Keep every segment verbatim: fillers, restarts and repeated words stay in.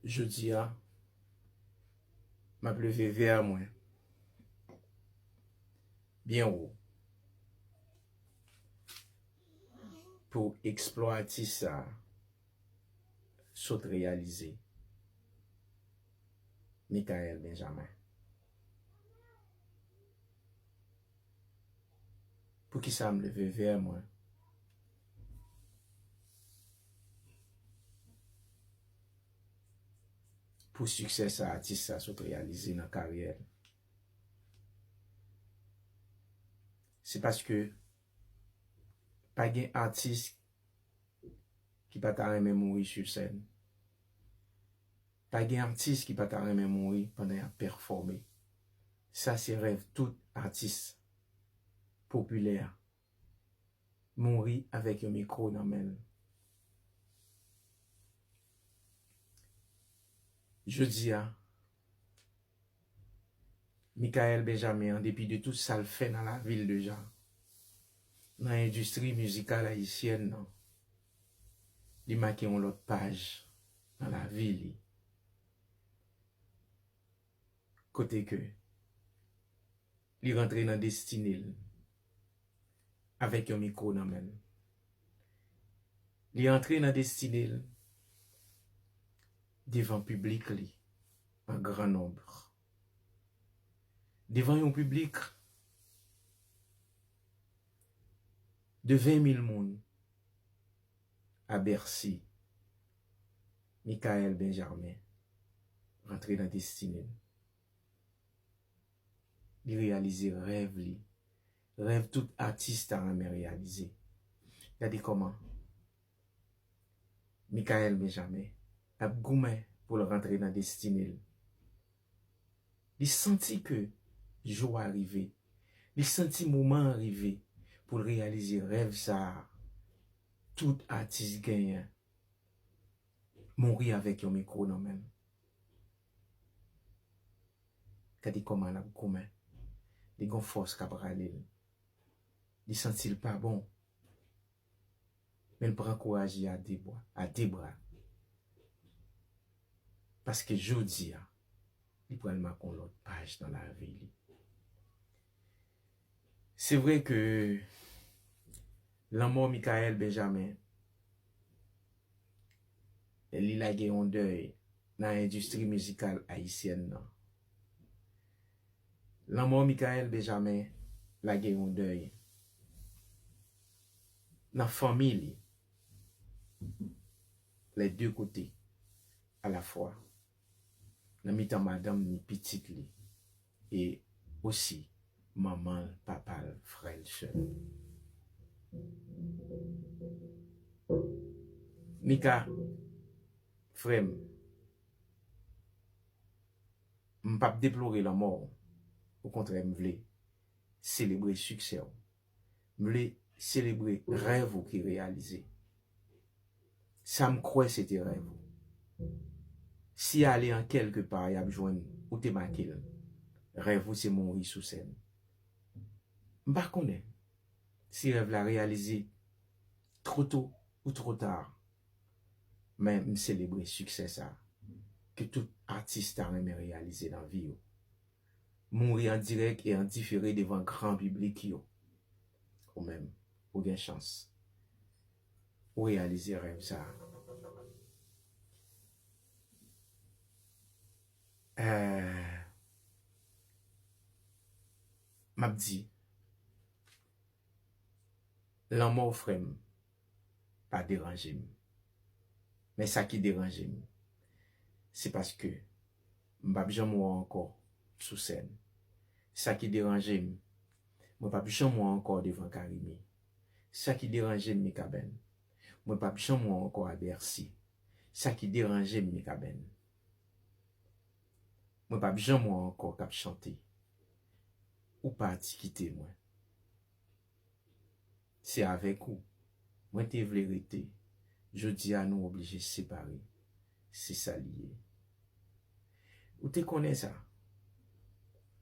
Jodi a, m ap leve vè mwen byen wo pou eksplwa atis sa a sot reyalize. Michaël Benjamin. Poukisa m leve vè mwen? Pou siksè sa atis sa sot reyalize nan karyè l. Se paske pa gen atis ki pa ta renmen mouri sou sèn. Pa gen atis ki pa ta renmen mouri pandan y ap pèfòme. Sa se rèv tout atis popilè. Mouri avèk yon mikwo nan men l. Jodi a, Michaël Benjamin, an depi de tout sa l fè nan lavi l deja, nan endistri mizikal ayisyèn nan, li make yon lòt paj nan lavi li. Kote ke li rantre nan destine l avèk yon mikwo nan men l. Li antre nan destine l devan piblik li an gran nonb. Devan yon piblik de ven mil moun a Bèsi, Michaël Benjamin rantre nan destine l. Li reyalize rèv li. Rèv tout atis ta renmen reyalize. Gade kòman Michaël Benjamin ap goumen pou l rantre nan destine l. Li santi ke jou a rive. Li santi moman an rive pou l reyalize rèv sa a tout atis genyen. Mouri avèk yon mikwo nan men l. Gade kòman l ap goumen. Li gon fòs k ap rale l. Li santi l pa bon. Men l pran kouraj li a de bra, a de bra. Paske jodi a, li pral make yon lòt paj nan lavi li. Se vre ke lanmò Michaël Benjamin, li lage yon dèy nan endistri mizikal ayisyèn nan. Lanmò Michaël Benjamin lage yon dèy nan fanmi li, les deux côtés, alafwa nan mitan madanm ni pitit li, e osi manman l, papa l, frè l, sè l. Mika, frè m, m p ap deplore lanmò w. Okontrè, m vle selebre siksè w. M vle selebre rèv ou ki reyalize. Sa m kwè se te rèv ou. Si ale an kèlke pa y ap jwenn ou te make l. Rèv ou se mouri sou sèn. M pa konnen si rèv la reyalize two to ou two ta. Men m selebre siksè sa ke tout atis ta renmen reyalize nan vi yo. Mouri an dirèk e an difere devan gran piblik yo. Ou menm, ou gen chans. Ou reyalize rèv sa a. Eh, m ap di, lanmò frè m pa deranje m. Men sa ki deranje m, se paske m p ap janm wè w ankò sou sèn. Sa ki deranje m, mwen p ap janm wè w ankò devan Carimi. Sa ki deranje m, Mikaben, mwen p ap janm wè w ankò a Bèsi. Sa ki deranje m, Mikaben, mwen p ap janm wè w ankò k ap chante. Ou pati kite mwen. Se avèk ou mwen te vle rete. Jodi a nou oblije separe. Se sa li ye. Ou te konnen sa.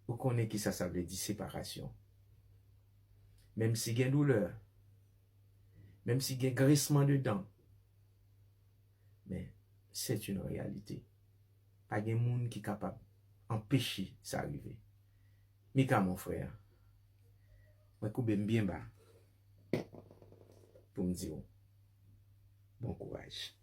Ou konnen kisa sa vle di separasyon. Menm si gen doulè, menm si gen gresman de dan, men c'est une réalité. Pa gen moun ki kapab anpeche sa rive. Mika, mon frè, mwen koube m byen ba pou m di w bon kouraj.